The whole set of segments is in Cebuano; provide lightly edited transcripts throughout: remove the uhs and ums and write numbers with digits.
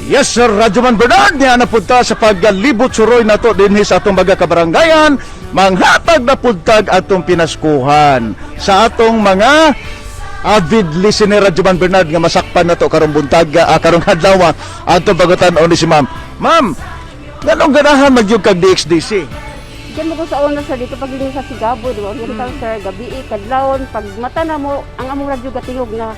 Yes, Sir Radyoman Bernard, niya na punta sa paglibot suroy nato dinhi sa atong mga kabarangayan, manghatag na puntag atong pinaskuhan sa atong mga avid listener, Radyoman Bernard, nga masakpan nato karong buntag, karong adlaw atong bagutan ni si Ma'am. Ma'am, nganong ganahan magyug kag DXDC? Diyan mo kung sa una, sir, dito pag sa Sigabo, di ba? Oriental, sir, gabi, kadlawon, pag mata na mo, ang among radyo gatingog na.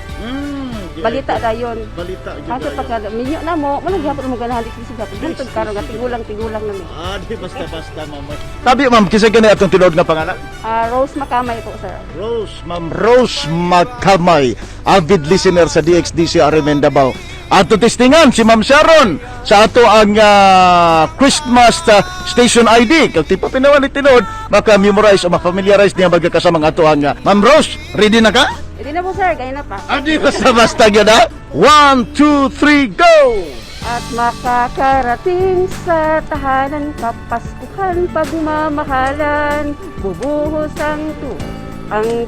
Balita dayon. Balita. Kaso pagka minyo na mo, wala gyapon mo ganahan dito sa Sigabo. Buntag karon nga tigulang-tigulang na mi. Ah, di basta-basta, ma'am. Tabi, ma'am, kinsa gani atong tinuod nga pangalan? Ah, Rose Makamay po, sir. Rose, Ma'am Rose Makamay, avid listener sa DXDC RMN Davao. Ato testingan si Ma'am Sharon sa ato ang Christmas station ID. Kag tipo pinawan ni tinuod, maka-memorize o ma-familiarize niya magkakasama ang ato ang Ma'am Rose, ready na ka? Hindi na po, sir, gaya na pa. Adi basta-basta gyud ha. One, two, three, go! At makakarating sa tahanan, kapaskuhan, pagmamahalan, bubuhos ang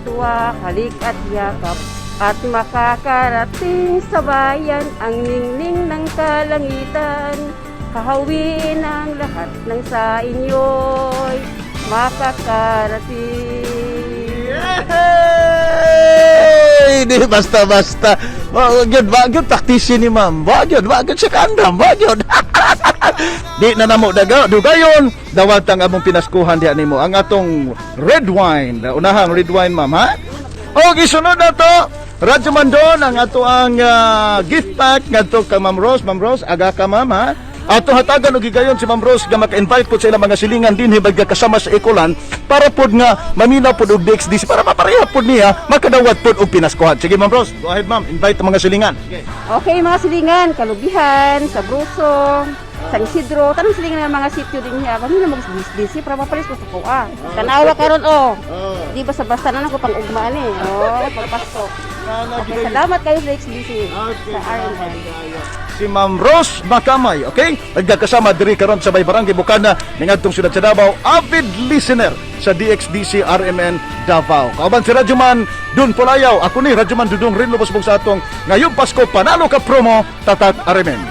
tuwa, halik at yakap. At makakarating sa bayan ang ningning ng kalangitan, kahawiin ang lahat ng sa inyo'y makakarating. Yay! Di basta-basta. Wa gyud, wa gyud praktisi ni ma'am. Wa gyud, wa gyud siya kaandam, wa gyud. Di na namo daga dugayon dawatang among pinaskuhan diha nimo ang atong red wine. Unahang red wine, ma'am, ha. Okay, sunod na to. Radyo Mandon ang ato ang gift pack ngadto ka Ma'am Rose. Ma'am Rose, aga ka, ma'am, ha. Ato hatagan og higayon si Ma'am Rose nga maka-invite po sa ilang mga silingan dinhi bagya kasama sa Ecolan para pod nga maminaw pod og DXDC para mapareha pod niya makadawat pod og pinaskuhan. Sige, Ma'am Rose, go ahead, ma'am, invite ang mga silingan. Sige. Okay, mga silingan, Kalubihan, Sabroso, San Isidro, tanong silingan ng mga sityo din niya. Kami na mag-DC para mapalis ko sa kuha. Tanawa karon oh. Di ba sa basta na ako pang ugmaan eh. Oh, pagpasko. Okay, salamat kayo sa XBC sa RMN. Si Ma'am Rose Makamay, okay? Nagkakasama diri karon sa Bay Barangay Bukana ningadtong siyudad sa Davao, avid listener sa DXDC RMN Davao. Kauban si Radyoman Dun Pulayaw. Ako ni Radyoman Dudong Rinlo Busbog sa atong ngayong Pasko Panalo Ka Promo Tatak RMN.